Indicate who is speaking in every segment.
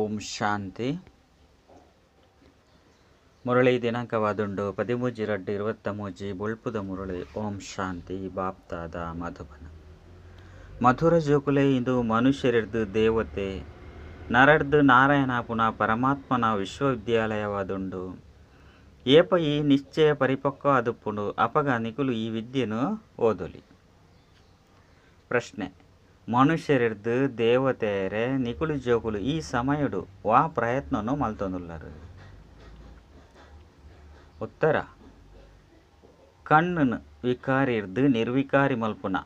Speaker 1: ಓಂ ಶಾಂತಿ. ಮುರಳಿ ದಿನಾಂಕವಾದುಂಡು 13/2/23 ಬೊಳ್ಪುದ ಮುರಳಿ. ಓಂ ಶಾಂತಿ. ಬಾಪ್ತಾದ ಮಧುಬನ. ಮಧುರ ಜೋಕುಲೆ ಇಂದು ಮನುಷ್ಯರೆರ್ದು ದೇವತೆ ನರಡ್ದು ನಾರಾಯಣ ಪುನಃ ಪರಮಾತ್ಮನ ವಿಶ್ವವಿದ್ಯಾಲಯವಾದುಂಡು. ಏಪ ಈ ನಿಶ್ಚಯ ಪರಿಪಕ್ವ ಆದುಪ್ಪುಂಡು ಅಪಗ ನಿಕುಲು ಈ ವಿದ್ಯೆನು ಓದೊಲಿ. ಪ್ರಶ್ನೆ: ಮನುಷ್ಯರೆರ್ದು ದೇವತೆಯರೆ ನಿಕುಲು ಜೋಕುಲು ಈ ಸಮಯಡು ವಾ ಪ್ರಯತ್ನನು ಮಲ್ತೊಂದುಲ್ಲರು? ಉತ್ತರ: ಕಣ್ಣನು ವಿಕಾರಿರ್ದು ನಿರ್ವಿಕಾರಿ ಮಲ್ಪುನ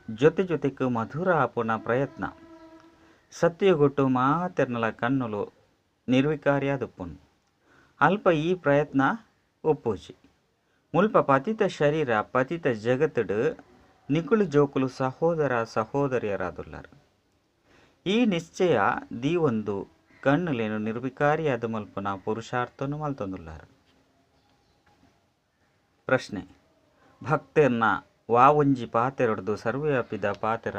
Speaker 1: ಜೊತೆ ಜೊತೆಗೆ ಮಧುರ ಆಪುನ ಪ್ರಯತ್ನ. ಸತ್ಯಗೊಟ್ಟು ಮಾತೆರ್ನಲ ಕಣ್ಣುಲು ನಿರ್ವಿಕಾರಿಯಾದುಪ್ಪುನು. ಅಲ್ಪ ಈ ಪ್ರಯತ್ನ ಒಪ್ಪುಜಿ. ಮುಲ್ಪ ಪತಿತ ಶರೀರ ಪತಿತ ಜಗತ್ತುಡು ನಿಕುಲು ಜೋಕುಲು ಸಹೋದರ ಸಹೋದರಿಯರಾದುಲ್ಲರು. ಈ ನಿಶ್ಚಯ ದೀವೊಂದು ಕಣ್ಣುಲೇನು ನಿರ್ವಿಕಾರಿಯಾದ ಮಲ್ಪುನ ಪುರುಷಾರ್ಥನು ಮಲ್ತೊಂದುಲ್ಲರು. ಪ್ರಶ್ನೆ: ಭಕ್ತೆರ್ನ ವಾವೊಂಜಿ ಪಾತೆರೊಡ್ದು ಸರ್ವವ್ಯಾಪಿದ ಪಾತೆರ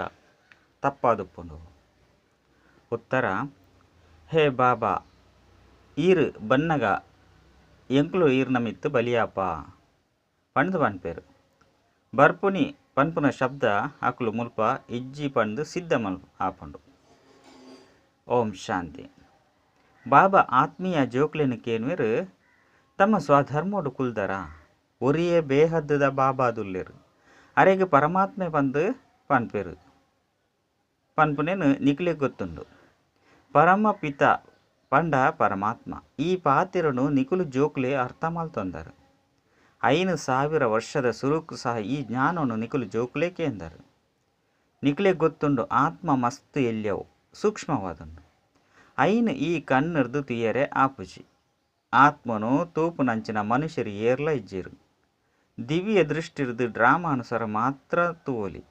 Speaker 1: ತಪ್ಪಾದುಪ್ಪುಂಡು? ಉತ್ತರ: ಹೇ ಬಾಬಾ, ಈರು ಬನ್ನಗ ಎಂಕ್ಲು ಈರ್ನ ಮಿತ್ತು ಬಲಿಯಾಪ ಪಂಡ್ದು ಪನ್ಪೇರು. ಬರ್ಪುನಿ ಪನ್ಪುನ ಶಬ್ದ ಅಕುಲು ಮುಲ್ಪ ಇಜ್ಜಿ ಪಂದು ಸಿದ್ಧ ಮಲ್ ಆಪುಂಡು. ಓಂ ಶಾಂತಿ. ಬಾಬಾ ಆತ್ಮೀಯ ಜೋಕ್ಲೆನು ಕೇನ್ವೇರು ತಮ್ಮ ಸ್ವಧರ್ಮೋಡು ಕುಲ್ದರ ಒರಿಯೇ ಬೇಹದ್ದದ ಬಾಬಾದುಲ್ಲೇರು ಅರೆಗ್ ಪರಮಾತ್ಮೆ ಪಂದು ಪನ್ಪೇರು. ಪನ್ಪುನೇನು ನಿಕ್ಲೆ ಗೊತ್ತುಂಡು. ಪರಮ ಪಿತ ಪಂಡ ಪರಮಾತ್ಮ. ಈ ಪಾತೆರನು ನಿಕುಲು ಜೋಕ್ಲೆ ಅರ್ಥ ಮಲ್ತೊಂದರು. 5000 ವರ್ಷದ ಸುರುಕು ಸಹ ಈ ಜ್ಞಾನವನ್ನು ನಿಕುಲು ಜೋಕ್ಲೆ ಕೇಂದರು. ನಿಕ್ಲೆ ಗೊತ್ತುಂಡು ಆತ್ಮ ಮಸ್ತ್ ಎಲ್ಯವು ಸೂಕ್ಷ್ಮವಾದುಂಡು. ಐನು ಈ ಕಣ್ಣರ್ದು ತುಯರೆ ಆಪುಜಿ. ಆತ್ಮನು ತೂಪುನಂಚಿನ ಮನುಷ್ಯರು ಏರ್ಲ ಇಜ್ಜೆರು. ದಿವ್ಯ ದೃಷ್ಟಿರ್ದು ಡ್ರಾಮಾನುಸಾರ ಮಾತ್ರ ತೂವೊಲಿ.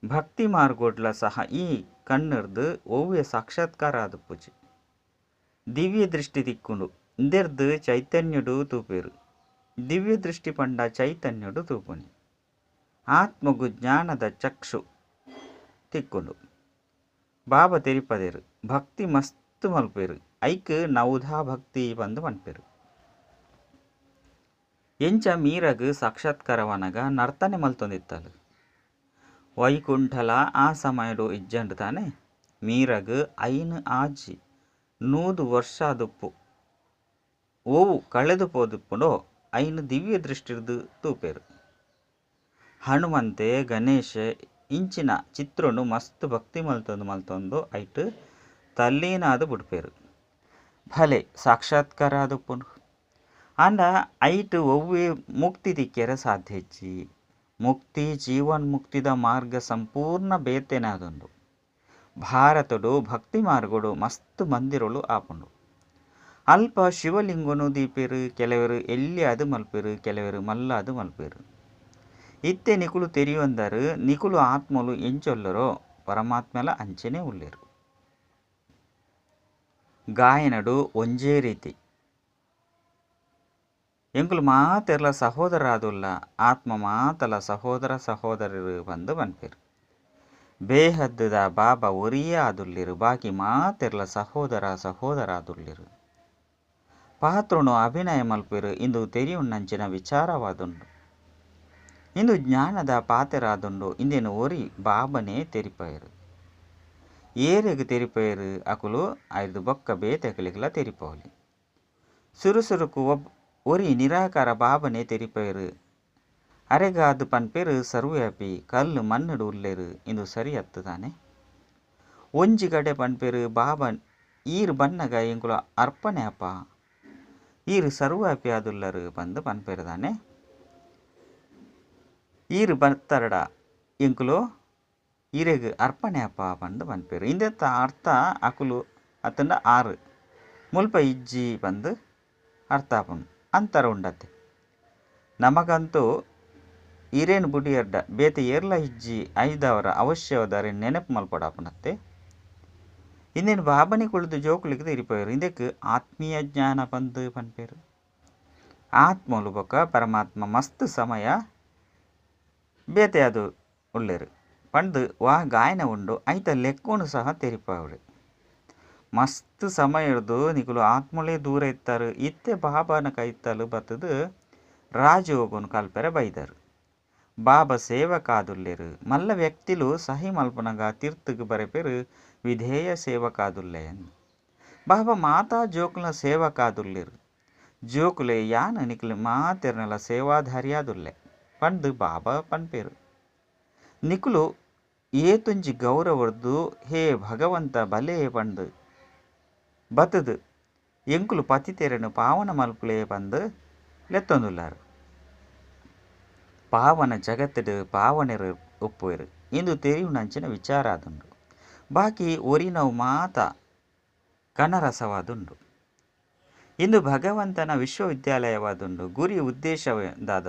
Speaker 1: ಭಕ್ತಿ ಮಾರ್ಗೋಡ್ಲ ಸಹ ಈ ಕಣ್ಣರ್ದು ಒವ್ವೆ ಸಾಕ್ಷಾತ್ಕಾರ ಆದುಪ್ಪುಜಿ. ದಿವ್ಯ ದೃಷ್ಟಿ ತಿಕ್ಕುಂಡು. ಇಂದೆರ್ದು ಚೈತನ್ಯಡು ತೂಪೇರು. ದಿವ್ಯ ದೃಷ್ಟಿ ಪಂಡ ಚೈತನ್ಯಡು ತೂಪುನಿ. ಆತ್ಮಗು ಜ್ಞಾನದ ಚಕ್ಷು ತಿಕ್ಕುಂಡು. ಬಾಬಾ ತೆರಿಪದೇರು ಭಕ್ತಿ ಮಸ್ತ್ ಮಲ್ಪೇರು. ಐಕ್ ನೌಧಾ ಭಕ್ತಿ ಬಂದು ಪನ್ಪೇರು. ಎಂಚ ಮೀರಗ್ ಸಾಕ್ಷಾತ್ಕಾರವನಗ ನರ್ತನೆ ಮಲ್ತೊಂದಿತ್ತಲು. ವೈಕುಂಠಲ ಆ ಸಮಯಡು ಇಜ್ಜಂಡು ತಾನೆ. ಮೀರಗ್ 5 ಆಜಿ 100 ವರ್ಷಾದುಪ್ಪು ಓವು ಕಳೆದು ಪೋದುಪ್ಪುಂಡೋ ಐನು ದಿವ್ಯ ದೃಷ್ಟಿರ್ದು ತೂಪೇರು. ಹನುಮಂತೆ ಗಣೇಶ ಇಂಚಿನ ಚಿತ್ರನು ಮಸ್ತ್ ಭಕ್ತಿ ಮಲ್ತೊಂದು ಮಲ್ತೊಂದು ಐಟ್ ತಲ್ಲೀನಾದು ಬುಡ್ಪೇರು. ಭಲೆ ಸಾಕ್ಷಾತ್ಕಾರ ಆದುಪ್ಪುಂಡು. ಆಂಡ ಐಟ್ ಒವ್ವೆ ಮುಕ್ತಿ ತಿಕ್ಕೆರೆ ಸಾಧ್ಯ ಇಜ್ಜಿ. ಮುಕ್ತಿ ಜೀವನ್ ಮುಕ್ತಿದ ಮಾರ್ಗ ಸಂಪೂರ್ಣ ಬೇತೆನಾದುಂಡು. ಭಾರತಡು ಭಕ್ತಿ ಮಾರ್ಗಡು ಮಸ್ತ್ ಮಂದಿರಳು ಆಪುಂಡು. ಅಲ್ಪ ಶಿವಲಿಂಗನು ದೀಪೇರು. ಕೆಲವರು ಎಲ್ಲಿಯಾದು ಮಲ್ಪೇರು, ಕೆಲವರು ಮಲ್ಲಾದು ಮಲ್ಪೇರು. ಇತ್ತೆ ನಿಕುಲು ತೆರಿಯೊಂದರು ನಿಕುಲು ಆತ್ಮಲು ಎಂಚೊಲ್ಲರೋ ಪರಮಾತ್ಮಲ ಅಂಚನೆ ಉಲ್ಲೇರು. ಗಾಯನಡು ಒಂಜೇ ರೀತಿ ಎಂಕುಲು ಮಾತೆರ್ಲ ಸಹೋದರಾದುಲ್ಲ. ಆತ್ಮ ಮಾತಲ ಸಹೋದರ ಸಹೋದರರು ಬಂದು ಪನ್ಪೇರು. ಬೇಹದ್ದುದ ಬಾಬಾ ಒರಿಯೇ ಆದುಲ್ಲೇರು. ಬಾಕಿ ಮಾತೆರ್ಲ ಸಹೋದರ ಸಹೋದರಾದುಲ್ಲೇರು. ಪಾತ್ರನು ಅಭಿನಯ ಮಲ್ಪೇರು ಇಂದು ತೆರಿಯುಣ್ಣಂಚಿನ ವಿಚಾರವಾದುಂಡು. ಇಂದು ಜ್ಞಾನದ ಪಾತೆರಾದುಂಡು. ಇಂದೇನು ಒರಿ ಬಾಬನೇ ತೆರಿಪಯರು. ಏರೆಗ್ ತೆರಿಪಯರು ಅಕುಲು ಐದು ಬೊಕ್ಕ ಬೇತೆಕಲಿಗೆಲ್ಲ ತೆರಿಪವಲಿ. ಸುರುಸುರುಕು ಒರಿ ನಿರಾಕಾರ ಬಾಬನೇ ತೆರಿಪಯರು. ಅರೆಗಾದು ಪನ್ಪೇರು ಸರ್ವವ್ಯಾಪಿ ಕಲ್ಲು ಮಣ್ಣುಡು ಉಲ್ಲೇರು. ಇಂದು ಸರಿ ಅತ್ತುದಾನೆ. ಒಂಜಿ ಕಡೆ ಪನ್ಪೇರು ಬಾಬಾ ಈರು ಬನ್ನಗ ಎಂಕುಲು ಅರ್ಪಣೆ ಅಪ್ಪ ಈರು ಸರ್ವವ್ಯಾಪಿ ಆದುಲ್ಲರು ಬಂದು ಪನ್ಪೇರು ತಾನೆ. ಈರು ಬರ್ತರಡ ಎಂಕುಲು ಈರೆಗ್ ಅರ್ಪಣೆ ಅಪ್ಪ ಬಂದು ಪನ್ಪೇರು. ಇಂದೆತ್ತ ಅರ್ಥ ಅಕುಲು ಅತ್ತಂಡ ಆರು ಮುಲ್ಪ ಇಜ್ಜಿ ಬಂದು ಅರ್ಥ ಆಪುಂಡು. ಅಂತರ ಉಂಡತ್ತೆ. ನಮಗಂತೂ ಈರೇನು ಬುಡಿಯರ್ಡ ಬೇತೆ ಏರ್ಲ ಇಜ್ಜಿ ಐದವರ ಅವಶ್ಯವಾದರೆ ನೆನಪು ಮಲ್ಪಡಾಪುನತ್ತೆ. ಇಂದೇನು ಬಾಬನಿ ಕುಳಿತು ಜೋಕುಲಿಗೆ ತೆರಿಪೇರು. ಇಂದಕ್ಕೆ ಆತ್ಮೀಯ ಜ್ಞಾನ ಬಂದು ಪನ್ಪೇರು. ಆತ್ಮಲು ಬೊಕ್ಕ ಪರಮಾತ್ಮ ಮಸ್ತ್ ಸಮಯ ಬೇತೆ ಅದು ಉಳ್ಳೇರು ಪಂದು ವಾ ಗಾಯನ ಉಂಡು ಐತ ಲೆಕ್ಕೋನು ಸಹ ತೆರಿಪವರು. ಮಸ್ತ್ ಸಮಯರ್ದು ನಿಕುಲು ಆತ್ಮಲೇ ದೂರ ಇತ್ತಾರೆ. ಇತ್ತೆ ಬಾಬಾನ ಕೈತಲು ಬತ್ತದು ರಾಜಯೋಗನು ಕಲ್ಪೆರೆ ಬೈದರು. ಬಾಬಾ ಸೇವಕಾದುಲ್ಲೇರು. ಮಲ್ಲ ವ್ಯಕ್ತಿಲು ಸಹಿ ಮಲ್ಪನಗ ತಿರ್ತುಗು ಬರೆಪೆರು ವಿಧೇಯ ಸೇವಕಾದುಲ್ಲೆ. ಬಾಬಾ ಮಾತಾ ಜೋಕುಲ ಸೇವಕಾದುಲ್ಲೇರು. ಜೋಕುಲೆ ಯಾನ ನಿಕುಲು ಮಾತೆರ್ನಲ ಸೇವಾಧಾರಿಯಾದುಲ್ಲೆ ಪಂದು ಬಾಬಾ ಪನ್ಪೇರು. ನಿಕುಲು ಏತುಂಜಿ ಗೌರವರ್ದು ಹೇ ಭಗವಂತ ಬಲೆ ಪಂದು ಬತ್ತದು ಎಂಕುಲು ಪತಿತೆರನು ಪಾವನ ಮಲ್ಪುಲೆ ಪಂದು ಲೆತ್ತೊಂದುಲ್ಲಾರು. ಪಾವನ ಜಗತ್ತಿಡು ಪಾವನೆರು ಒಪ್ಪುವೆರು ಇಂದು ತೆರಿಯುನಂಚಿನ ವಿಚಾರ ಆದುಂಡು. ಬಾಕಿ ಒರಿನವು ಮಾತ ಕನರಸವಾದುಂಡು. ಇಂದು ಭಗವಂತನ ವಿಶ್ವವಿದ್ಯಾಲಯವಾದುಂಡು. ಗುರಿ ಉದ್ದೇಶದಾದ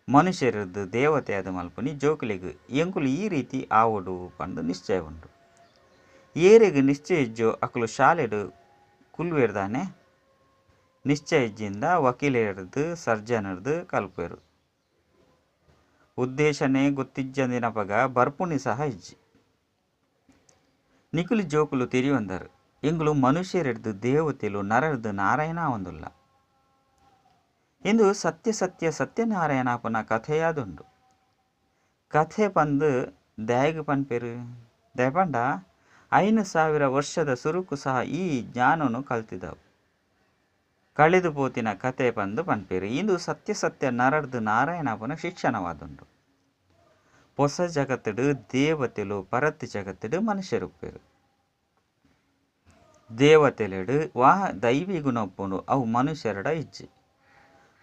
Speaker 1: ಮನುಷ್ಯರದ್ದು ದೇವತೆಯಾದ ಮಲ್ಪುನಿ ಜೋಕುಲೆಗ್ ಎಂಕುಲು ಈ ರೀತಿ ಆವೊಡು ಪಂದು ನಿಶ್ಚಯ ಉಂಡು. ಏರೆಗ್ ನಿಶ್ಚಯ ಇಜ್ಜೋ ಅಕುಲು ಶಾಲೆಡು ಕುಲ್ವೇರ್ದಾನೆ. ನಿಶ್ಚಯ ಇಜ್ಜಿಂದ ವಕೀಲರ್ದು ಸರ್ಜನರ್ದು ಕಲ್ಪೇರು. ಉದ್ದೇಶನೇ ಗೊತ್ತಿಜ್ಜಂದಿನಪಗ ಬರ್ಪುನಿ ಸಹ ಇಜ್ಜಿ. ನಿಕುಲು ಜೋಕುಲು ತೆರಿಯೊಂದರು ಎಂಗುಲು ಮನುಷ್ಯರೆಡ್ದು ದೇವತೆಲು ನರರ್ದು ನಾರಾಯಣ ಆವೊಂದುಲ್ಲ. ಇಂದು ಸತ್ಯ ಸತ್ಯ ಸತ್ಯನಾರಾಯಣಪನ ಕಥೆಯಾದುಂಡು. ಕಥೆ ಪಂದು ದಾಯಗ್ ಪನ್ಪೆರು ದಯಪಂಡ 5000 ವರ್ಷದ ಸುರುಕು ಸಹ ಈ ಜ್ಞಾನನು ಕಲ್ತಿದವು. ಕಳೆದು ಪೋತಿನ ಕಥೆ ಪಂದು ಪನ್ಪೆರು. ಇಂದು ಸತ್ಯ ಸತ್ಯ ನರರ್ದು ನಾರಾಯಣಪನ ಶಿಕ್ಷಣವಾದುಂಡು. ಹೊಸ ಜಗತ್ತುಡು ದೇವತೆಲು ಪರತ್ ಜಗತ್ತುಡು ಮನುಷ್ಯರುಪ್ಪೆರು. ದೇವತೆಲೆಡು ವಾ ದೈವಿ ಗುಣ ಉಪ್ಪುಂಡು ಅವು ಮನುಷ್ಯರಡ ಇಜ್ಜಿ.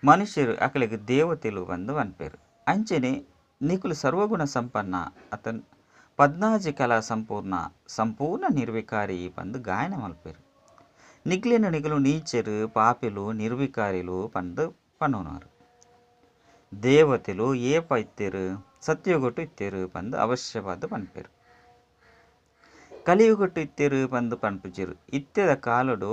Speaker 1: ಮನುಷ್ಯರು ಅಕಲೆಗ್ ದೇವತೆಲು ಪಂದು ಪನ್ಪೆರು. ಅಂಚನೆ ನಿಕುಲು ಸರ್ವಗುಣ ಸಂಪನ್ನ ಅತನ್ ಪದ್ನಾಜಿ ಕಲಾ ಸಂಪೂರ್ಣ ಸಂಪೂರ್ಣ ನಿರ್ವಿಕಾರಿ ಪಂದು ಗಾಯನ ಮಲ್ಪೆರು. ನಿಕ್ಲೆನ ನಿಕುಲು ನೀಚರು ಪಾಪಿಲು ನಿರ್ವಿಕಾರಿಲು ಪಂದು ಪನೋನಾರು. ದೇವತೆಲು ಏಪ ಇತ್ತೆರು ಸತ್ಯಗೊಟ್ಟು ಇತ್ತೆರು ಪಂದು ಅವಶ್ಯವಾದ ಪನ್ಪೆರು. ಕಲಿಯುಗಟ್ಟು ಇತ್ತೆರು ಪಂದು ಪನ್ಪುಜೆರು. ಇತ್ತೆದ ಕಾಲಡು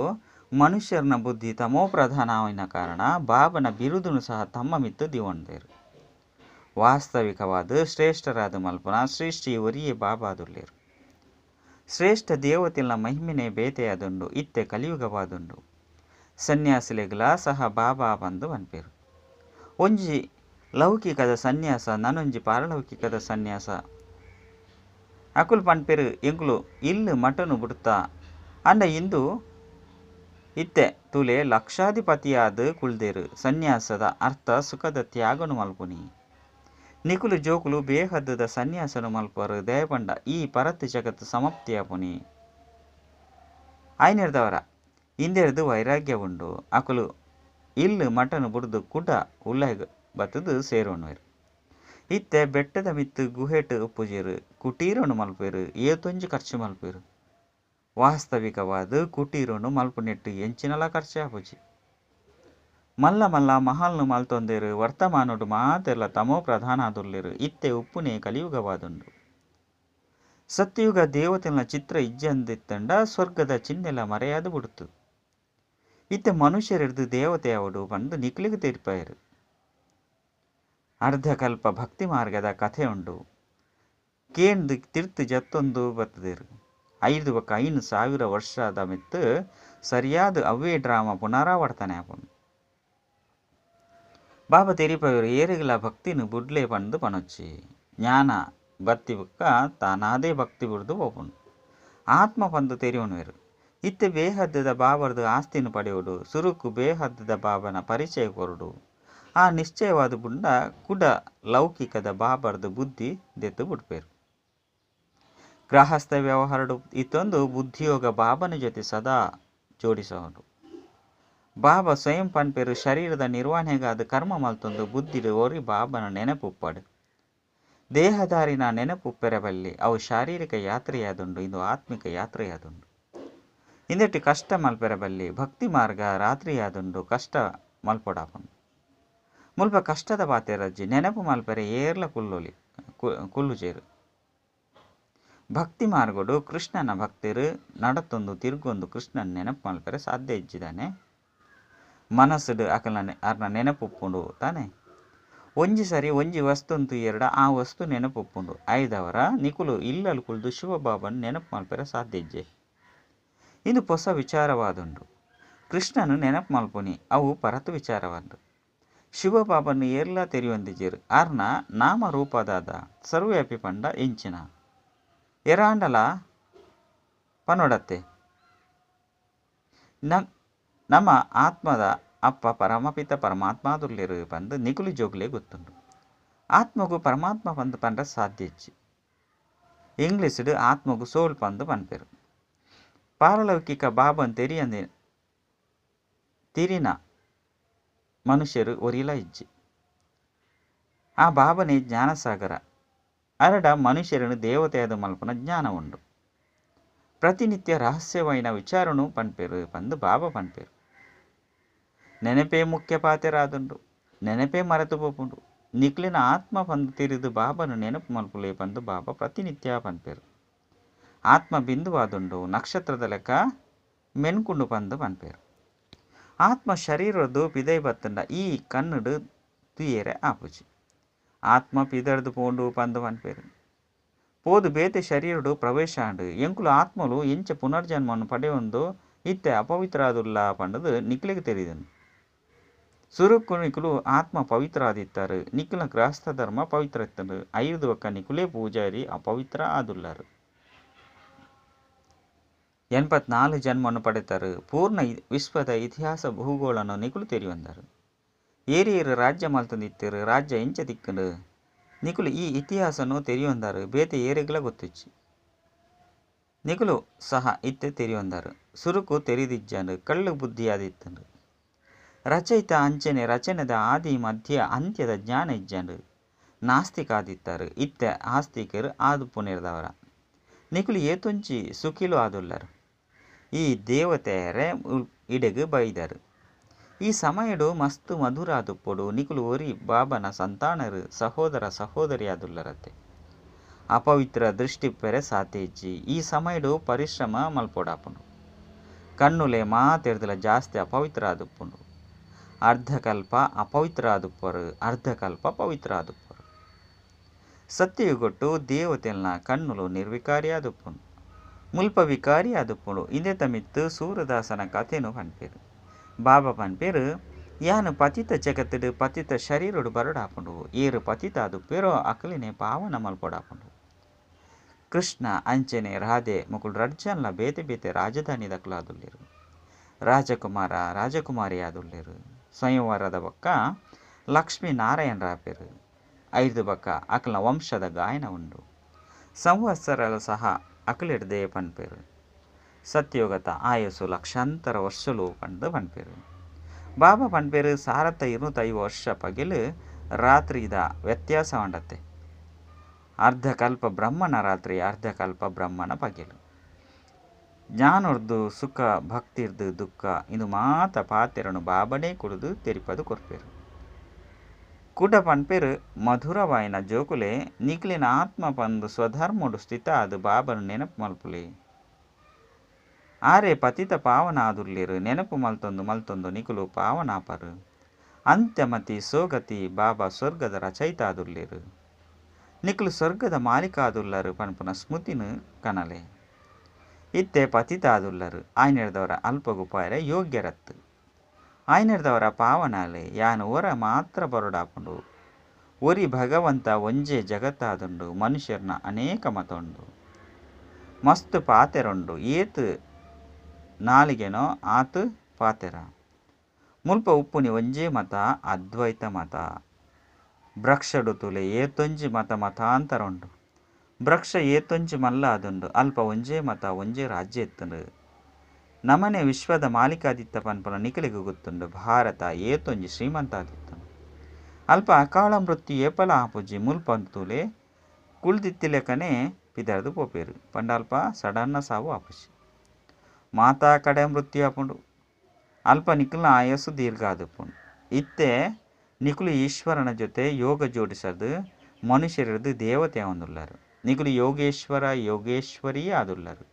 Speaker 1: ಮನುಷ್ಯರನ ಬುದ್ಧಿ ತಮೋ ಪ್ರಧಾನವಾಯಿನ ಕಾರಣ ಬಾಬನ ಬಿರುದುನು ಸಹ ತಮ್ಮ ಮಿತ್ತು ದಿವೊಂದೇರು. ವಾಸ್ತವಿಕವಾದ ಶ್ರೇಷ್ಠರಾದ ಮಲ್ಪನ ಶ್ರೇಷ್ಠಿ ಒರಿಯೇ ಬಾಬಾದುಲ್ಲೇರು. ಶ್ರೇಷ್ಠ ದೇವತೆಲ ಮಹಿಮೆನೆ ಬೇತೆಯಾದುಂಡು. ಇತ್ತೆ ಕಲಿಯುಗವಾದುಂಡು. ಸನ್ಯಾಸಿಲೆಗ್ಲ ಸಹ ಬಾಬಾ ಪಂದು ಪನ್ಪೆರು. ಒಂಜಿ ಲೌಕಿಕದ ಸನ್ಯಾಸ ನನೊಂಜಿ ಪಾರಲೌಕಿಕದ ಸನ್ಯಾಸ. ಅಕುಲು ಪನ್ಪೆರು ಎಂಕುಲು ಇಲ್ಲು ಮಟನು ಬುಡ್ತಾ ಅಂಡ ಇಂದು ಇತ್ತೆ ತುಲೆ ಲಕ್ಷಾಧಿಪತಿಯಾದ ಕುಲ್ದೇರು. ಸನ್ಯಾಸದ ಅರ್ಥ ಸುಖದ ತ್ಯಾಗನು ಮಲ್ಪುನಿ. ನಿಕುಲು ಜೋಕುಲು ಬೇಹದ್ದದ ಸನ್ಯಾಸನು ಮಲ್ಪರು. ದಯಪಂಡ ಈ ಪರತ್ ಜಗತ್ತು ಸಮಾಪ್ತಿಯಾಪುನಿ. ಆಯ್ನೆರ್ದವರ ಇಂದೆರ್ದು ವೈರಾಗ್ಯ ಉಂಡು. ಅಕುಲು ಇಲ್ಲು ಮಟನು ಬುಡ್ದು ಕುಡ ಉಲ್ಲೈಗ್ ಬತ್ತದು ಸೇರೋಣುವೆರು. ಇತ್ತೆ ಬೆಟ್ಟದ ಮಿತ್ತು ಗುಹೆಟ್ ಉಪ್ಪುಜೆರು. ಕುಟೀರನು ಮಲ್ಪೆರು. ಏತೊಂಜಿ ಖರ್ಚು ಮಲ್ಪೆರು. ವಾಸ್ತವಿಕವಾದ ಕುಟೀರನು ಮಲ್ಪುನೆಟ್ಟು ಎಂಚಿನಲ ಖರ್ಚು ಆಪುಜಿ. ಮಲ್ಲ ಮಲ್ಲ ಮಹಲ್ನು ಮಲ್ತೊಂದೇರು. ವರ್ತಮಾನಡು ಮಾತೆರ್ಲ ತಮೋ ಪ್ರಧಾನಾದುಲ್ಲೇರು. ಇತ್ತೆ ಉಪ್ಪುನೆ ಕಲಿಯುಗವಾದುಂಡು. ಸತ್ಯಯುಗ ದೇವತೆನ ಚಿತ್ರ ಇಜ್ಜಂದಿತ್ತಂಡ ಸ್ವರ್ಗದ ಚಿಹ್ನೆಲ ಮರೆಯಾದ ಬುಡ್ತು. ಇತ್ತೆ ಮನುಷ್ಯರೆಡ್ದು ದೇವತೆ ಅವಡು ಪಂದು ನಿಕ್ಲಿಗ್ ತೀರ್ಪಾಯರು. ಅರ್ಧಕಲ್ಪ ಭಕ್ತಿ ಮಾರ್ಗದ ಕಥೆ ಉಂಡು. ಕೇಂದು ತಿರ್ತು ಜತ್ತೊಂದು ಬತ್ತದೇರು. 5 ಬೊಕ್ಕ 5000 ವರ್ಷದ ಮಿತ್ತು ಸರಿಯಾದ ಅವ್ವೇ ಡ್ರಾಮಾ ಪುನರಾವರ್ತನೆ ಆಪುಂಡು. ಬಾಬಾ ತೆರಿಪವರು ಏರೆಗ್ಲ ಭಕ್ತಿನ ಬುಡ್ಲೆ ಪಂದು ಪನೊಚ್ಚಿ. ಜ್ಞಾನ ಭಕ್ತಿ ಬೊಕ್ಕ ತಾನಾದೇ ಭಕ್ತಿ ಬುಡ್ದು ಪೋಪುಂಡು. ಆತ್ಮ ಪಂದು ತೆರಿಯೊನುವೆರು. ಇತ್ತೆ ಬೇಹದ್ದದ ಬಾಬರ್ದು ಆಸ್ತಿನ ಪಡೆಯೋಡು. ಸುರುಕು ಬೇಹದ್ದದ ಬಾಬನ ಪರಿಚಯ ಕೊರಡು. ಆ ನಿಶ್ಚಯವಾದ ಬುಂಡ ಕುಡ ಲೌಕಿಕದ ಬಾಬರ್ದು ಬುದ್ಧಿ ದೆತ್ತು ಬುಡ್ಪೇರು. ಗೃಹಸ್ಥ ವ್ಯವಹಾರಡು ಇತ್ತೊಂದು ಬುದ್ಧಿಯೋಗ ಬಾಬನ ಜೊತೆ ಸದಾ ಜೋಡಿಸೋಡು. ಬಾಬಾ ಸ್ವಯಂ ಪನ್ಪೆರು ಶರೀರದ ನಿರ್ವಹಣೆಗಾದ ಕರ್ಮ ಮಲ್ತೊಂದು ಬುದ್ಧಿಡು ಓರಿ ಬಾಬನ ನೆನಪುಪ್ಪಾಡು. ದೇಹದಾರಿನ ನೆನಪುಪ್ಪೆರಬಲ್ಲಿ ಅವು ಶಾರೀರಿಕ ಯಾತ್ರೆಯಾದುಂಡು. ಇಂದು ಆತ್ಮಿಕ ಯಾತ್ರೆಯಾದುಂಡು. ಇಂದೆಟ್ಟು ಕಷ್ಟ ಮಲ್ಪೆರಬಲ್ಲಿ ಭಕ್ತಿ ಮಾರ್ಗ ರಾತ್ರಿಯಾದುಂಡು. ಕಷ್ಟ ಮಲ್ಪೊಡಾಪುಂಡು. ಮುಲ್ಪ ಕಷ್ಟದ ಪಾತೆರಜ್ಜಿ ನೆನಪು ಮಲ್ಪೆರೆ ಏರ್ಲ ಕುಲ್ಲೊಲಿ ಕುಲ್ಲುಜೇರು. ಭಕ್ತಿ ಮಾರ್ಗಡು ಕೃಷ್ಣನ ಭಕ್ತರು ನಡತೊಂದು ತಿರ್ಗೊಂದು ಕೃಷ್ಣನ ನೆನಪು ಮಲ್ಪೆರೆ ಸಾಧ್ಯ ಇಜ್ಜಿದಾನೆ. ಮನಸ್ಸುಡು ಅಕಲ್ನ ಅರ್ನ ನೆನಪುಪ್ಪುಂಡು ತಾನೆ. ಒಂಜಿ ಸರಿ ಒಂಜಿ ವಸ್ತು ಎರಡ ಆ ವಸ್ತು ನೆನಪುಪ್ಪುಂಡು. ಐದವರ ನಿಕುಲು ಇಲ್ಲಲ್ ಕುಲ್ದು ಶಿವಬಾಬನ್ ನೆನಪು ಮಲ್ಪೆರೆ ಸಾಧ್ಯ ಇಜ್ಜೆ. ಇಂದು ಪೊಸ ವಿಚಾರವಾದುಂಡು. ಕೃಷ್ಣನು ನೆನಪು ಮಲ್ಪುನಿ ಅವು ಪರತು ವಿಚಾರವಾದು. ಶಿವಬಾಬನ್ನು ಏರ್ಲಾ ತೆರಿಯೊಂದಿಜೆರ್. ಆರ್ನ ನಾಮರೂಪದಾದ ಸರ್ವವ್ಯಾಪಿ ಪಂಡ ಎಂಚಿನ ಎರಾಂಡಲ ಪನೊಡತ್ತೆ. ನಮ್ಮ ಆತ್ಮದ ಅಪ್ಪ ಪರಮಪಿತ ಪರಮಾತ್ಮಾದುಲ್ಲೆರು ಪಂದು ನಿಕುಲು ಜೋಗುಲೆ ಗೊತ್ತುಂಡು. ಆತ್ಮಗು ಪರಮಾತ್ಮ ಪಂದು ಪಂಡ ಸಾಧ್ಯ ಇಜ್ಜಿ. ಇಂಗ್ಲೀಷಿಡ್ ಆತ್ಮಗು ಸೋಲ್ ಪಂದು ಪನ್ಪೆರು. ಪಾರಲೌಕಿಕ ಬಾಬನ್ ತೆರಿಯಂದೆ ತಿರಿನ ಮನುಷ್ಯರು ಒರಿಲ ಇಜ್ಜಿ. ಆ ಬಾಬನೇ ಜ್ಞಾನಸಾಗರ. ಅರಡ ಮನುಷ್ಯರನ್ನು ದೇವತೆಯಾದ ಮಲ್ಪನ ಜ್ಞಾನ ಉಂಡು. ಪ್ರತಿನಿತ್ಯ ರಹಸ್ಯವಾಯಿನ ವಿಚಾರನು ಪನ್ಪೆರು ಪಂದು ಬಾಬಾ ಪನ್ಪೆರು. ನೆನಪೇ ಮುಖ್ಯ ಪಾತೆರಾದುಂಡು. ನೆನಪೇ ಮರೆತು ಪೋಪುಂಡು. ನಿಕ್ಲಿನ ಆತ್ಮ ಪಂದು ತಿರಿದು ಬಾಬನು ನೆನಪು ಮಲ್ಪುಲೆ ಪಂದು ಬಾಬಾ ಪ್ರತಿನಿತ್ಯ ಪನ್ಪೆರು. ಆತ್ಮ ಬಿಂದುವಾದುಂಡು, ನಕ್ಷತ್ರದ ಲೆಕ್ಕ ಮೆನ್ಕುಂಡು ಪಂದು ಪನ್ಪೆರು. ಆತ್ಮ ಶರೀರದ್ದು ಪಿದೈ ಬತ್ತಂಡ ಈ ಕಣ್ಣುಡು ತುಯೆರೆ ಆಪುಜಿ. ಆತ್ಮ ಪಿದರ್ದು ಪೋಂಡು ಪಂದು ಪನ್ಪೆರು. ಪೋದು ಬೇತೆ ಶರೀರಡು ಪ್ರವೇಶ ಆಂಡು. ಎಂಕುಲು ಆತ್ಮಲು ಎಂಚ ಪುನರ್ಜನ್ಮವನ್ನು ಪಡೆಯೊಂದು ಇತ್ತೆ ಅಪವಿತ್ರಾದುಲ್ಲ ಪಂಡದು ನಿಕ್ಲೆಗ್ ತೆರಿದನು. ಸುರುಕು ನಿಕುಲು ಆತ್ಮ ಪವಿತ್ರ ಆದಿತ್ತಾರೆ. ನಿಕುಲ ಗೃಹಸ್ಥ ಧರ್ಮ ಪವಿತ್ರ ಇತ್ತಂಡು. ಐದು ಒಕ್ಕ ನಿಕುಲೇ ಪೂಜಾರಿ ಅಪವಿತ್ರ ಆದುಲ್ಲಾರು. 84 ಜನ್ಮವನ್ನು ಪಡೆತಾರೆ. ಪೂರ್ಣ ವಿಶ್ವದ ಇತಿಹಾಸ ಭೂಗೋಳನ್ನು ನಿಕುಲು ತೆರಿಯೊಂದರು. ಏರಿಯರು ರಾಜ್ಯ ಮಲ್ತಂದಿತ್ತರು. ರಾಜ್ಯ ಎಂಚ ದಿಕ್ಕಂಡು ನಿಕುಲು ಈ ಇತಿಹಾಸನು ತೆರಿಯೊಂದರು. ಬೇತೆ ಏರಿಗಳ ಗೊತ್ತಿಚ್ಚಿ ನಿಕುಲು ಸಹ ಇತ್ತೆ ತೆರಿಯೊಂದರು. ಸುರುಕು ತೆರಿದಿಜ್ಜಂಡು ಕಳ್ಳು ಬುದ್ಧಿಯಾದಿತ್ತಂಡು. ರಚಯಿತ ಅಂಚನೆ ರಚನೆದ ಆದಿ ಮಧ್ಯ ಅಂತ್ಯದ ಜ್ಞಾನ ಇಜ್ಜಂಡು. ನಾಸ್ತಿಕ ಆದಿತ್ತಾರೆ. ಇತ್ತೆ ಆಸ್ತಿಕರು ಆದು ಪುನೇರ್ದವರ ನಿಕುಲು ಏತೊಂಚಿ ಸುಖಿಲು ಆದುಲ್ಲರು. ಈ ದೇವತೆಯರೇ ಇಡೆಗು ಬೈದರು. ಈ ಸಮಯಡು ಮಸ್ತ್ ಮಧುರ ಆದುಪ್ಪೊಡು. ನಿಕುಲು ಒರಿ ಬಾಬನ ಸಂತಾನರು ಸಹೋದರ ಸಹೋದರಿ ಆದುಲ್ಲರತ್ತೆ. ಅಪವಿತ್ರ ದೃಷ್ಟಿ ಪೆರೆ ಸಾಧ್ಯ ಇಜ್ಜಿ. ಈ ಸಮಯಡು ಪರಿಶ್ರಮ ಮಲ್ಪೊಡಾಪುಂಡು. ಕಣ್ಣುಲೆ ಮಾತೆರ್ದಲ ಜಾಸ್ತಿ ಅಪವಿತ್ರ ಆದುಪ್ಪುಂಡು. ಅರ್ಧಕಲ್ಪ ಅಪವಿತ್ರ ಆದುಪ್ಪರು, ಅರ್ಧಕಲ್ಪ ಪವಿತ್ರ ಆದುಪ್ಪರು. ಸತ್ಯಯುಗೊಟ್ಟು ದೇವತೆಲ್ನ ಕಣ್ಣುಲು ನಿರ್ವಿಕಾರಿ ಆದುಪ್ಪುಂಡು, ಮುಲ್ಪ ವಿಕಾರಿ ಆದುಪ್ಪುಂಡು. ಇಂದೇ ತಮಿತ್ತು ಸೂರದಾಸನ ಕಥೆನು ಪನ್ಪೆರು. ಬಾಬಾ ಪನ್ಪೆರು, ಯಾನು ಪತಿತ ಜಗತ್ತುಡು ಪತಿತ ಶರೀರಡು ಬರಡಾಪುಂಡು. ಏರು ಪತಿತ ಆದುಪ್ಪೇರೋ ಅಕಲಿನೆ ಪಾವನ ಮಲ್ಪೊಡಾಪುಂಡು. ಕೃಷ್ಣ ಅಂಚನೆ ರಾಧೆ ಮುಕುಲು ರಡ್ಜನ್ಲ ಬೇತೆ ಬೇತೆ ರಾಜಧಾನಿ ದಕ್ಲಾದುಲ್ಲೆರು. ರಾಜಕುಮಾರ ರಾಜಕುಮಾರಿ ಆದುಲ್ಲೆರು. ಸ್ವಯಂವರದ ಬೊಕ್ಕ ಲಕ್ಷ್ಮೀ ನಾರಾಯಣ ರಾಪೆರು. ಐದು ಬೊಕ್ಕ ಅಕಲ್ನ ವಂಶದ ಗಾಯನ ಉಂಡು. ಸಂವತ್ಸರ ಸಹ ಅಕಲಿಡ್ದೆ ಪನ್ಪೆರು. ಸತ್ಯೋಗತ ಆಯಸ್ಸು ಲಕ್ಷಾಂತರ ವರ್ಷಲು ಪಂದು ಪನ್ಪೆರು. ಬಾಬಾ ಪನ್ಪೆರು ಸಾರತ್ತ 250 ವರ್ಷ ಪಗೆಲು ರಾತ್ರಿದ ವ್ಯತ್ಯಾಸ ಉಂಡತ್ತೆ. ಅರ್ಧಕಲ್ಪ ಬ್ರಹ್ಮನ ರಾತ್ರಿ, ಅರ್ಧಕಲ್ಪ ಬ್ರಹ್ಮನ ಪಗೆಲು. ಜ್ಞಾನರ್ದು ಸುಖ ಭಕ್ತಿರ್ದು ದುಃಖ ಇಂದು ಮಾತ ಪಾತೆರನು ಬಾಬನೇ ಕುಡಿದು ತೆರಿಪದು ಕೊರ್ಪೆರು. ಕುಡ ಪನ್ಪೆರು, ಮಧುರವಾಯಿನ ಜೋಕುಲೆ ನಿಕ್ಲಿನ ಆತ್ಮ ಪಂದು ಸ್ವಧರ್ಮಡು ಸ್ಥಿತ ಅದು ಬಾಬನು ನೆನಪು ಮಲ್ಪುಲೆ. ಆರೆ ಪತಿತ ಪಾವನ ಆದುಲ್ಲೇರು. ನೆನಪು ಮಲ್ತೊಂದು ಮಲ್ತೊಂದು ನಿಕುಲು ಪಾವನಾಪರು. ಅಂತ್ಯಮತಿ ಸೋಗತಿ ಬಾಬಾ ಸ್ವರ್ಗದ ರಚಯಿತ ಆದುಲ್ಲೇರು. ನಿಕುಲು ಸ್ವರ್ಗದ ಮಾಲೀಕ ಆದುಲ್ಲರು ಪನ್ಪುನ ಸ್ಮೃತಿನು ಕನಲೆ. ಇತ್ತೆ ಪತಿತ ಆದುಲ್ಲರು. ಆಯ್ನೆರ್ದವರ ಅಲ್ಪಗುಪಾಯರ ಯೋಗ್ಯರತ್ತು. ಆಯ್ನೆರ್ದವರ ಪಾವನಾಲೆ ಯಾನು ಒರ ಮಾತ್ರ ಬರಡಾಪುಂಡು. ಒರಿ ಭಗವಂತ ಒಂಜೆ ಜಗತ್ತಾದುಂಡು. ಮನುಷ್ಯರ್ನ ಅನೇಕ ಮತ ಉಂಡು. ಮಸ್ತ್ ಪಾತೆರುಂಡು. ಏತ್ ನಾಲಿಗೆನೋ ಆತ್ ಪಾತೆರ. ಮುಲ್ಪ ಉಪ್ಪುನಿ ಒಂಜೇ ಮತ, ಅದ್ವೈತ ಮತ. ವೃಕ್ಷಡು ತುಲೆ ಏತೊಂಜಿ ಮತ ಮತಾಂತರ ಉಂಡು. ವೃಕ್ಷ ಏತೊಂಜಿ ಮಲ್ಲ ಆದುಂಡು. ಅಲ್ಪ ಒಂಜೇ ಮತ ಒಂಜೇ ರಾಜ್ಯ ಇತ್ತುಂಡು. ನಮನೆ ವಿಶ್ವದ ಮಾಲೀಕಾದಿತ್ತ ಪನ್ಪುನ ನಿಕಲಿಗೆ ಗೊತ್ತುಂಡು. ಭಾರತ ಏತೊಂಜಿ ಶ್ರೀಮಂತ ಆದಿತ್ತುಂಡು. ಅಲ್ಪ ಅಕಾಲ ಮೃತ್ಯು ಏಪಲ ಆಪುಜಿ. ಮುಲ್ಪ ತುಲೆ ಕುಳ್ದಿತ್ತಿಲೆಕನೆ ಪಿದರ್ದು ಪೋಪೇರು. ಪಂಡ ಅಲ್ಪ ಸಡನ್ನ ಸಾವು ಆಪುಜಿ. ಮಾತಾ ಕಡೆ ಮೃತ್ಯು ಆಪುಂಡು. ಅಲ್ಪ ನಿಕುಲ್ನ ಆಯಸ್ಸು ದೀರ್ಘ ಆದುಪ್ಪುಂಡು. ಇತ್ತೆ ನಿಕುಲು ಈಶ್ವರನ ಜೊತೆ ಯೋಗ ಜೋಡಿಸದು ಮನುಷ್ಯರದು ದೇವತೆ ಆವೊಂದುಲ್ಲರು. ನಿಕುಲು ಯೋಗೇಶ್ವರ ಯೋಗೇಶ್ವರಿ ಆದುಲ್ಲರು.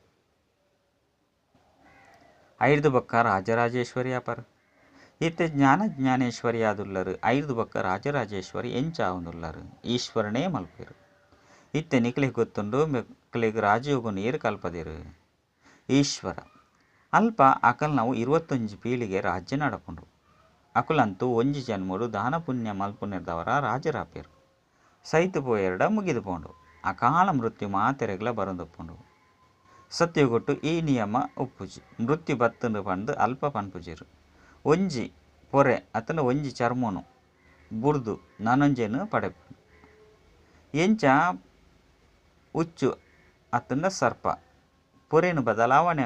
Speaker 1: ಐದು ಬೊಕ್ಕ ರಾಜರಾಜೇಶ್ವರಿ ಆಪರು. ಇತ್ತೆ ಜ್ಞಾನ ಜ್ಞಾನೇಶ್ವರಿ ಆದುಲ್ಲರು. ಐದು ಬೊಕ್ಕ ರಾಜರಾಜೇಶ್ವರಿ ಎಂಚ ಆವೊಂದುಲ್ಲರು. ಈಶ್ವರನೇ ಮಲ್ಪೆರು. ಇತ್ತೆ ನಿಕುಲಿಗೆ ಗೊತ್ತುಂಡು ಮೆಕ್ಲೆಗ್ ರಾಜಯೋಗನು ಏರು ಕಲ್ಪದಿರು ಈಶ್ವರ. ಅಲ್ಪ ಅಕಲ್ನವು 21 ಪೀಳಿಗೆ ರಾಜ್ಯ ನಡಪುಂಡು. ಅಕುಲಂತೂ ಒಂಜಿ ಜನ್ಮೊಡು ದಾನ ಪುಣ್ಯ ಮಲ್ಪುನೆರ್ದವರ ರಾಜರಾಪೆರ್. ಸೈತು ಪೋಯೆರ್ಡ ಮುಗಿದು ಪೋಂಡು. ಅಕಾಲ ಮೃತ್ಯು ಮಾತೆರೆಗ್ಲ ಬರೊಂದುಪ್ಪುಂಡು. ಸತ್ಯುಗೊಟ್ಟು ಈ ನಿಯಮ ಉಪ್ಪುಜಿ. ಮೃತ್ಯು ಬತ್ತುಂಡು ಪಂದ್ ಅಲ್ಪ ಪನ್ಪುಜೆರ್. ಒಂಜಿ ಪೊರೆ ಅತ್ತಂಡ ಒಂಜಿ ಚರ್ಮೊನು ಬುಡ್ದು ನನೊಂಜೆನ್ ಪಡೆಪುಂಡು. ಎಂಚ ಉಚ್ಚು ಅತ್ತಂಡ ಸರ್ಪ ಪೊರೆನ್ ಬದಲಾವಣೆ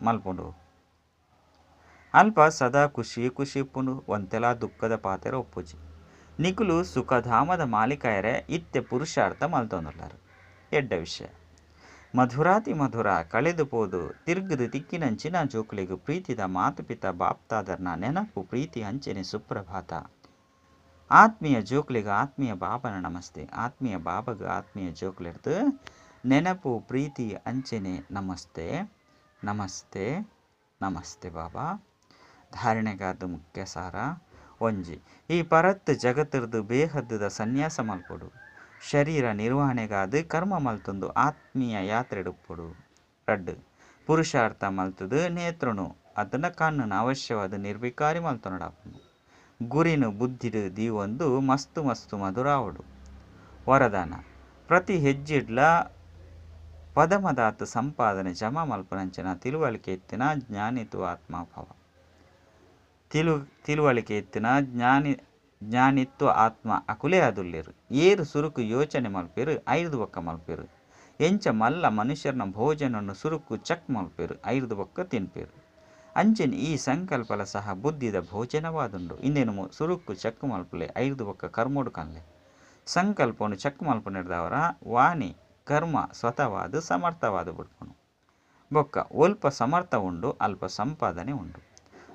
Speaker 1: ಮಲ್ಪುಂಡು. ಅಲ್ಪ ಸದಾ ಖುಷಿ ಖುಷಿ ಉಪ್ಪುಂಡು. ಒಂತೆಲಾ ದುಃಖದ ಪಾತೆರ ಉಪ್ಪುಜಿ. ನಿಕುಲು ಸುಖಧಾಮದ ಮಾಲೀಕಯರೆ ಇತ್ತೆ ಪುರುಷಾರ್ಥ ಮಲ್ತೊಂದುಲ್ಲರು. ಎಡ್ಡೆ ವಿಷಯ. ಮಧುರಾತಿ ಮಧುರ ಕಳೆದು ಪೋದು ತಿರ್ಗದು ತಿಕ್ಕಿನಂಚಿನ ಜೋಕುಲೆಗ್ ಪ್ರೀತಿದ ಮಾತುಪಿತ ಬಾಪ್ತಾದರ್ನ ನೆನಪು ಪ್ರೀತಿ ಅಂಚನೆ ಸುಪ್ರಭಾತ. ಆತ್ಮೀಯ ಜೋಕುಲೆಗ್ ಆತ್ಮೀಯ ಬಾಬನ ನಮಸ್ತೆ. ಆತ್ಮೀಯ ಬಾಬಗ್ ಆತ್ಮೀಯ ಜೋಕುಲೆರ್ದು ನೆನಪು ಪ್ರೀತಿ ಅಂಚನೆ ನಮಸ್ತೆ ನಮಸ್ತೆ ನಮಸ್ತೆ ಬಾಬಾ. ಧಾರಣೆಗಾದ ಮುಖ್ಯ ಸಾರ ಒಂಜಿ. ಈ ಪರತ್ ಜಗತ್ತಿರ್ದು ಬೇಹದ್ದುದ ಸನ್ಯಾಸ ಮಲ್ಪೊಡು. ಶರೀರ ನಿರ್ವಹಣೆಗಾದ ಕರ್ಮ ಮಲ್ತೊಂದು ಆತ್ಮೀಯ ಯಾತ್ರೆಡುಪ್ಪೊಡು. ರಡ್ಡು ಪುರುಷಾರ್ಥ ಮಲ್ತದು ನೇತ್ರನು ಅದನ್ನ ಕಣ್ಣನ ಅವಶ್ಯವಾದ ನಿರ್ವಿಕಾರಿ ಮಲ್ತೊನಡಾಪುಂಡು. ಗುರಿನು ಬುದ್ಧಿಡು ದೀವೊಂದು ಮಸ್ತು ಮಸ್ತು ಮಧುರಾವಡು. ವರದಾನ ಪ್ರತಿ ಹೆಜ್ಜೆಡ್ಲ ಪದಮದಾತ್ ಸಂಪಾದನೆ ಜಮಾ ಮಲ್ಪುನಂಚಿನ ತಿಳುವಳಿಕೆ ಇತ್ತಿನ ಜ್ಞಾನಿತ್ವ ಆತ್ಮಭವ. ತಿಳುವಳಿಕೆ ಇತ್ತಿನ ಜ್ಞಾನಿತ್ವ ಆತ್ಮ ಅಕುಲೇ ಆದುಲ್ಲೆರು. ಏರು ಸುರುಕು ಯೋಚನೆ ಮಲ್ಪೆರು ಐರ್ದು ಬೊಕ್ಕ ಮಲ್ಪೆರು. ಎಂಚ ಮಲ್ಲ ಮನುಷ್ಯರ್ನ ಭೋಜನನ್ನು ಸುರುಕು ಚಕ್ ಮಲ್ಪೆರು ಐರ್ದು ಬೊಕ್ಕ ತಿನ್ಪೆರು. ಅಂಚನೆ ಈ ಸಂಕಲ್ಪಲ ಸಹ ಬುದ್ಧಿದ ಭೋಜನವಾದುಂಡು. ಇಂದೇನು ಸುರುಕು ಚಕ್ ಮಲ್ಪುಲೆ ಐರ್ದು ಬೊಕ್ಕ ಕರ್ಮೋಡು ಕನ್ಲೆ. ಸಂಕಲ್ಪವನ್ನು ಚಕ್ ಮಲ್ಪುನೆರ್ದವರ ವಾಣಿ ಕರ್ಮ ಸ್ವತಃವಾದ ಸಮರ್ಥವಾದ ಬಿಡ್ಪುನು. ಬೊಕ್ಕ ಒಲ್ಪ ಸಮರ್ಥ ಉಂಡು ಅಲ್ಪ ಸಂಪಾದನೆ ಉಂಡು.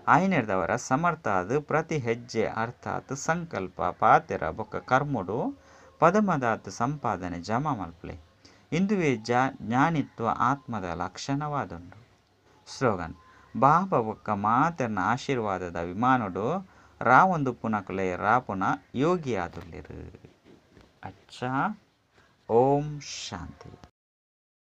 Speaker 1: ಆಯ್ನೆರ್ದವರ ಸಮರ್ಥ ಆದ ಪ್ರತಿ ಹೆಜ್ಜೆ ಅರ್ಥಾತ್ ಸಂಕಲ್ಪ ಪಾತೆರ ಬೊಕ್ಕ ಕರ್ಮೋಡು ಪದಮದಾತ್ ಸಂಪಾದನೆ ಜಮಾ ಮಲ್ಪುಲೆ. ಇಂದುವೇ ಜ್ಞಾನಿತ್ವ ಆತ್ಮದ ಲಕ್ಷಣವಾದುಂಡು. ಸ್ಲೋಗನ್ ಬಾಬಾ ಬೊಕ್ಕ ಮಾತೆರ್ನ ಆಶೀರ್ವಾದದ ವಿಮಾನೊಡು ರಾವೊಂದು ಪುನಕುಲೆ ರಾಪುನ ಯೋಗಿ ಆದುಲ್ಲೆರು. ಅಚ್ಚಾ ಓಂ ಶಾಂತಿ.